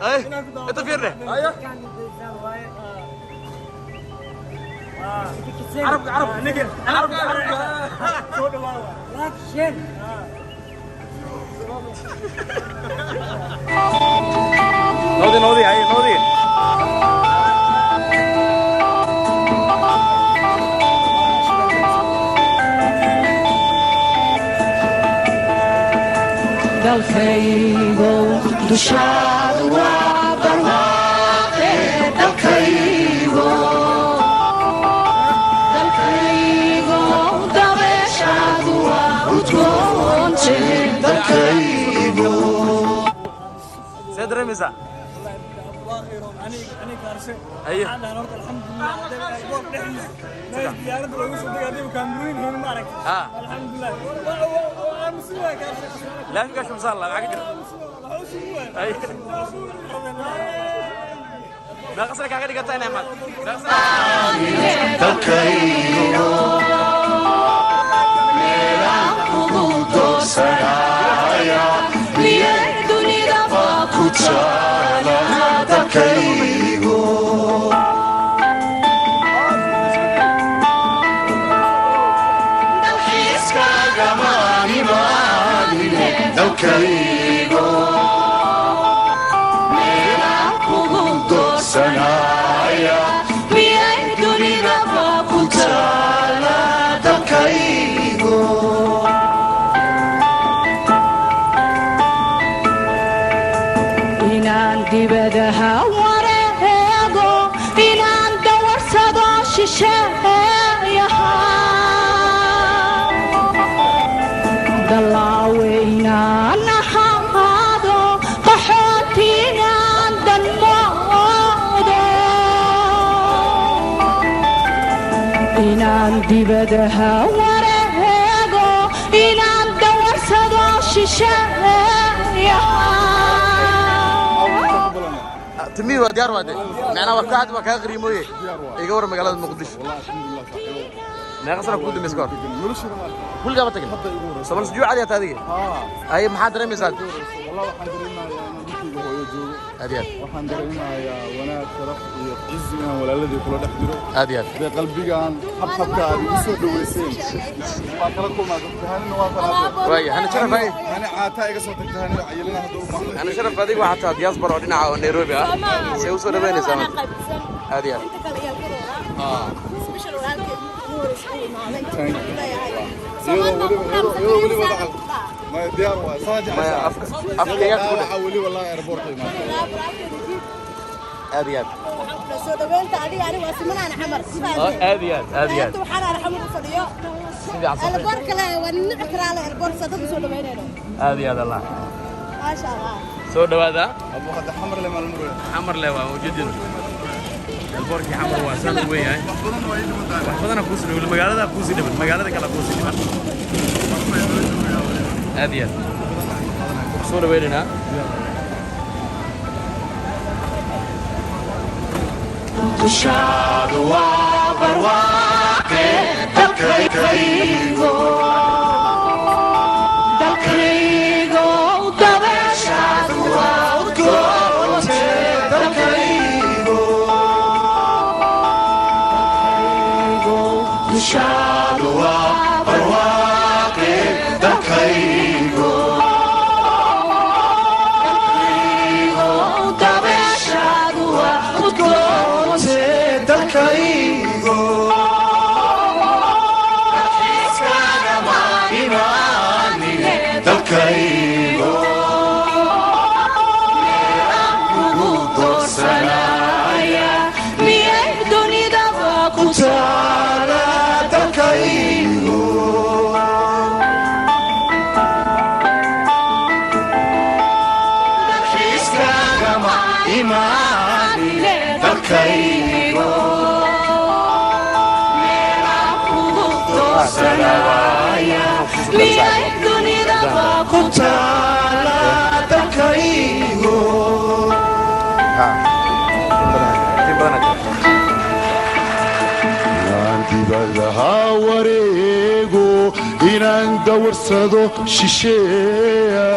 Ay, inta fiirne. Carabka, carabka, carabka, carabka. Soo dhawaawa. Action. Noodi, noodi, haye, noodi. Dalkaygo dushaadu waa barwaaqe, dalkaygo, dalkaygo dabeeshaadu waa udgoonte, dalkaygo. See dareemaysaa? Aniga kaarshe. Aye. Waxaan dhahan horta alxamdulilah, goor dhexdiisa meesha diyaaradda loogu soo degay adigu kaamirooyin haynin ma aragtay. Alxamdulilah, waa aamusin waay kaarshe. Laamigaa shumsaan la maxaa ka jira? Aye. Meeqa sano kaaga dhigantaa inay imaad? Meeqa sano? Dalkaygo meelaan kugu doorsanaya miyay dunidaba ku taala, dalkaygo? Dalxiiskaagamaan imaanine, dalkaygo, meelaan kugu doorsanaya miyay dunidaba ku taala, dalkaygo? Inaan dibadaha wareego, inaan dawarsado shisheeyaha, dalaawe inaan ahaado, qaxooti inaan danmoodo. Inaan dibadaha wareego, inaan dawarsado shisheeyaha. Timihii waa diyaar, waa de macnaha waa ka waa kaga qariimooye. Iga war magaalada Muqdisho. Meeqa sano kugu dambaysa ka hor weligaa ma tagin somal sujuuc cadi hata adiga? Haye, maxaa dareemaysaa? Wallah, waxaan dareemayaa inaan dhulkayga hooyo joogo. Aad iyo aad. Waxaan dareemayaa wanaag, sharaf iyo cizi inaan walaaladii kula dhex jiro. Aad iyo aad. Dee qalbigaan xabxabka aad igu soo dhaweyseen waa kala kulmaa dadka hanina waa fanaatee. Waaya, Hana Sharaf, haye. Hani caataa iga soo tagta, hani cayilina hadda u baxday. Hana Sharaf, adiga waxaa tahay diaspora oo dhinaca oo Nairobi ah, see usoo dhaweynaysaa maanta? Aad iyo aad. Iyadoo weliba dacal maya diyaar waay saa maya jeceshaa. Afka afka yaad ku dheh. Dhaawaca weli wallahi airportka imaatay. Aad iyo aad. Soo dhaweynta adiga, aniga waa simanaan Xamar. Aad iyo aad, aad iyo aad. Waxaan ana Xamar u fadhiyo. Si fiican soo. Elboor kale waa nici karaa la elboor sa dad soo dhaweynayno. Aad iyo aad, Allah. Maasha Allah. Soo dhawaada. Abu hadda Xamar le maalmuruya. Xamar le waa ujeedin, elboorkii Xamar waa saan u weyn yahay. Wax badan waa ii dhiman tahay. Wax badana kuusii dhiman, magaalada kuusii dhiman, magaalada kale kuusii dhiman. Aad iyo aad soo dhaweynaynaa. Dushaadu waa barwaaqe, dalkaygo, dalkaygo dabeeshaadu waa udgoonte, dalkaygo, dalkaygo dushaadu waa barwaaqe, dalkaygo, dalkaygo dabeeshaadu waa udgoonte, dalkaygo. Dalkaygo kugu doorsanaya miyay dunidaba ku taala, dalkaygo? Dalxiiskaagama imaanine, dalkaygo, meelaan kugu doorsanaya miyay dunidaba ku taala, dalkaygo? In badan. Inaan dibadaha wareego, inaan dawarsado shisheeya.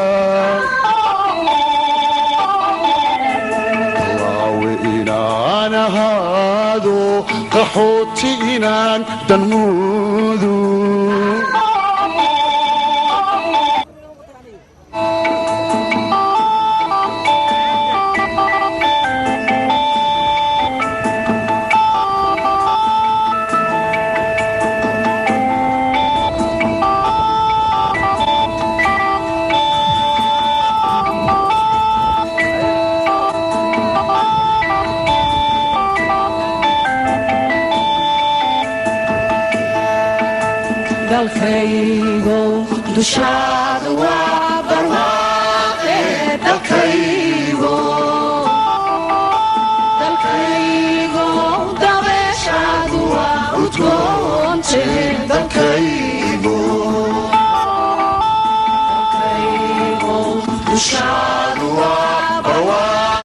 ahaado qaxooti inaan danmuudu. Dalkaygo dushaada waa barwaaqe, dalkaygo, dalkaygo dabeeshaadu waa udgoonte, dalkaygo, dalkaygo dushaadu waa